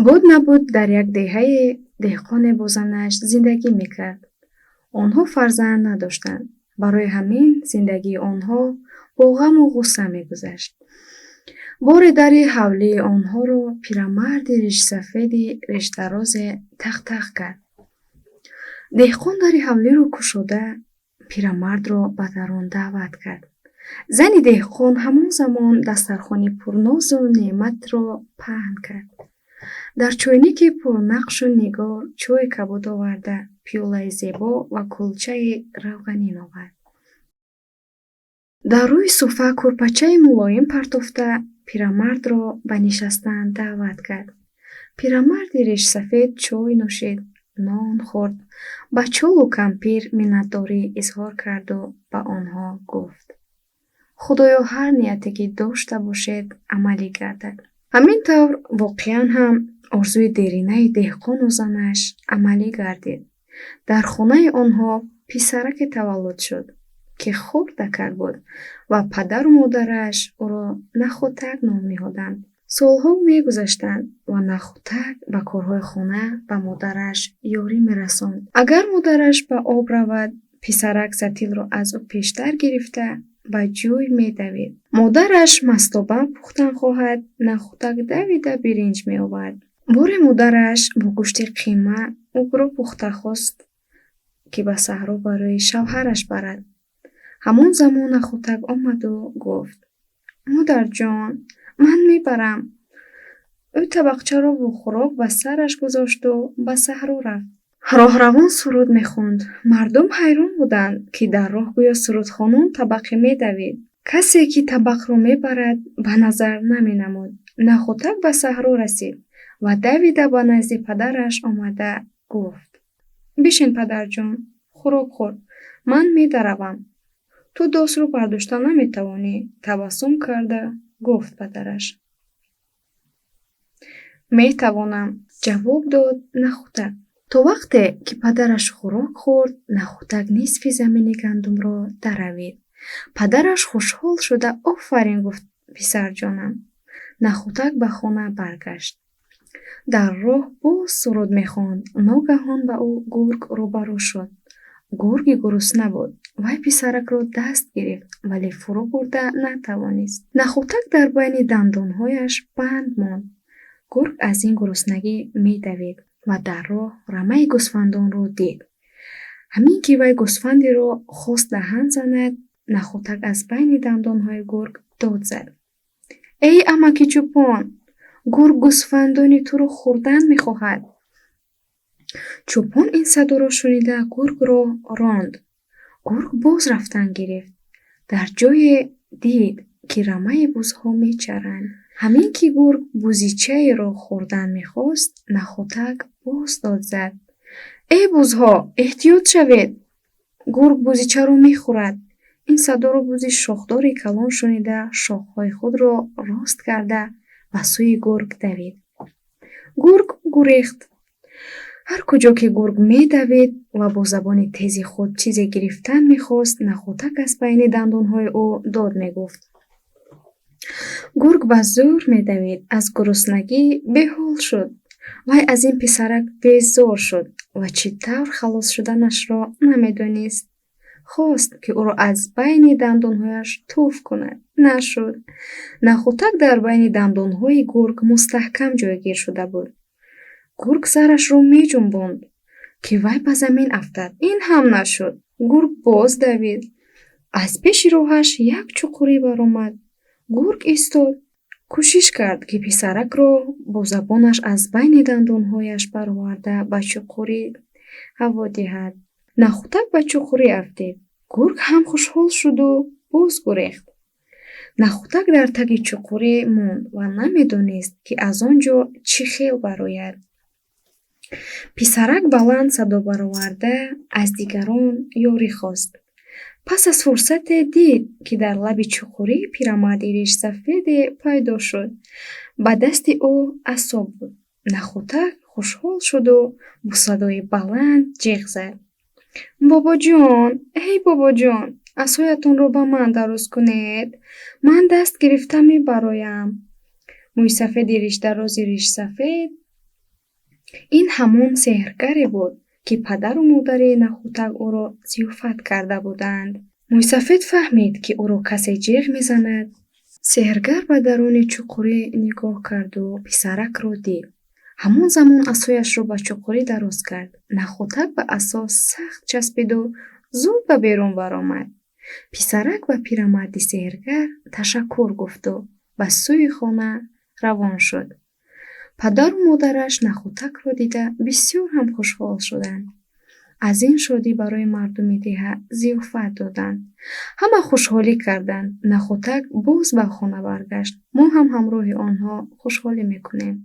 Буд набуд, дар як деҳае деҳқоне бо занаш зиндагӣ мекард. Онҳо фарзанд надоштанд. Барои ҳамин зиндагии онҳо бо ғаму ғусса мегузашт. Боре дари ҳавлии онҳоро пирамарди ришсафеди ришдарозе тақ-тақ кард. Деҳқон дари ҳавлиро кушода, пирамардро ба дарун даъват кард. Зани деҳқон ҳамон замон дастархони пурнозу неъматро паҳн кард. Дар чойники пурнақшу нигор чойи кабуд оварда, пиёлаи зебо ва кулчаи равғанин овард. Дар рӯи суфа кӯрпачаи мулоим партофта, пирамардро ба нишастан даъват кард. Пирамарди ришсафед чой нӯшид, нон хӯрд, ба чолу кампир миннатдорӣ изҳор карду ба онҳо гуфт: «Худоё, ҳар нияте ки дошта бошед, амалӣ гардад». Ҳамин тавр, воқеан ҳам орзуи деринаи деҳқону занаш амалӣ гардид. Дар хонаи онҳо писараке таваллуд шуд, ки хурдакак буд, ва падару модараш ӯро Нахӯдак ном ниҳоданд. Солҳо мегузаштанд ва Нахӯдак ба корҳои хона ба модараш ёрӣ мерасонд. Агар модараш ба об равад, писарак сатилро аз ӯ пештар гирифта, ба ҷӯй медавид. Модараш мастоба пухтан хоҳад, Нахӯдак давида биринҷ меовард. Боре модараш бо гӯшти қима угро пухта хост, ки ба саҳро барои шавҳараш барад. Ҳамон замон Нахӯдак омаду гуфт: «Модарҷон, ман мебарам». Ӯ табақчаро бо хӯрок ба сараш гузошту ба саҳро рафт. Роҳравон суруд мехонд. Мардум ҳайрон буданд, ки дар роҳ гӯё сурудхонон табақе медавид. Касе, ки табақро мебарад, ба назар наменамуд. Нахӯдак ба саҳро расид ва давида ба назди падараш омада гуфт: «Бишин, падарҷон, хӯрок хӯр, ман медаравам. Ту досро бардошта наметавонӣ», табассум карда гуфт падараш. «Метавонам», ҷавоб дод Нахӯдак. То вақте ки падараш хӯрок хӯрд, Нахӯдак нисфи замини гандумро даравид. Падараш хушҳол шуда: «Офарин», гуфт, «писарҷонам». Нахӯдак ба хона баргашт. Дар роҳ боз суруд мехонд. Ногаҳон ба ӯ гург рӯбарӯ шуд. Гурги гурусна буд. Вай писаракро даст гирифт, вале фурӯ бурда натавонист. Нахӯдак дар байни дандонҳояш банд монд. Гург аз ин гуруснагӣ медавид ва дар роҳ рамаи гӯсфандонро дид. Ҳамин ки вай гӯсфандеро хост даҳан занад, Нахӯдак аз байни дандонҳои гург дод зад: «Эй амаки чӯпон, гург гӯсфандони туро хӯрдан мехоҳад». Чӯпон ин садоро шунида, гургро ронд. Гург боз рафтан гирифт. Дар ҷое дид, ки рамаи бузҳо мечаранд. Ҳамин ки гург бузичаеро хӯрдан мехост, Нахӯдак боз дод зад: «Эй бузҳо, эҳтиёт шавед, гург бузичаро мехӯрад». Ин садоро бузи шохдори калон шунида, шохҳои худро рост карда, ба сӯи гург давид. Гург гурехт. Ҳар куҷо ки гург медавид ва бо забони тези худ чизе гирифтан мехост, Нахӯдак аз байни дандонҳои ӯ дод мегуфт. Гург ба зӯр медавид, аз гуруснагӣ беҳол шуд. Вай аз ин писарак безор шуд ва чӣ тавр халос шуданашро намедонист. Хост, ки ӯро аз байни дандонҳояш туф кунад, нашуд. Нахӯдак дар байни дандонҳои гург мустаҳкам ҷойгир шуда буд. Гург сарашро меҷунбонд, ки вай ба замин афтад. Ин ҳам нашуд. Гург боз давид. Аз пеши роҳаш як чуқурӣ баромад. Гург истод, кӯшиш кард, ки писаракро бо забонаш аз байни дандонҳояш бароварда, ба чуқурӣ ҳаво диҳад. Нахӯдак ба чуқурӣ афтид. Гург ҳам хушҳол шуду боз гурехт. Нахӯдак дар таги чуқурӣ монд ва намедонист, ки аз он ҷо чӣ хел барояд. Писарак баланд садо бароварда, аз дигарон ёрӣ хост. Пас аз фурсате дид, ки дар лаби чуқурӣ пирамарди ришсафеде пайдо шуд. Ба дасти ӯ асо буд. Нахӯдак хушҳол шуду бо садои баланд ҷиғ зад: «Бобоҷон, эй бобоҷон, асоятонро ба ман дароз кунед, ман даст гирифта мебароям». Мӯйсафеди ришдарози ришсафед Ин ҳамон сеҳргаре буд, ки падару модари Нахӯдак ӯро зиёфат карда буданд. Мӯйсафед фаҳмид, ки ӯро касе ҷеғ мезанад. Сеҳргар ба даруни чуқурӣ нигоҳ карду писаракро дид. Ҳамон замон асояшро ба чуқурӣ дароз кард. Нахӯдак ба асо сахт часпиду зуд ба берун баромад. Писарак ба пирамарди сеҳргар ташаккур гуфту ба сӯи хона равон шуд. Падару модараш Нахӯдакро дида бисёр ҳам хушҳол шуданд. Аз ин шодӣ барои мардуми деҳа зиёфат доданд. Ҳама хушҳолӣ карданд. Нахӯдак боз ба хона баргашт. Мо ҳам ҳамроҳи онҳо хушҳолӣ мекунем.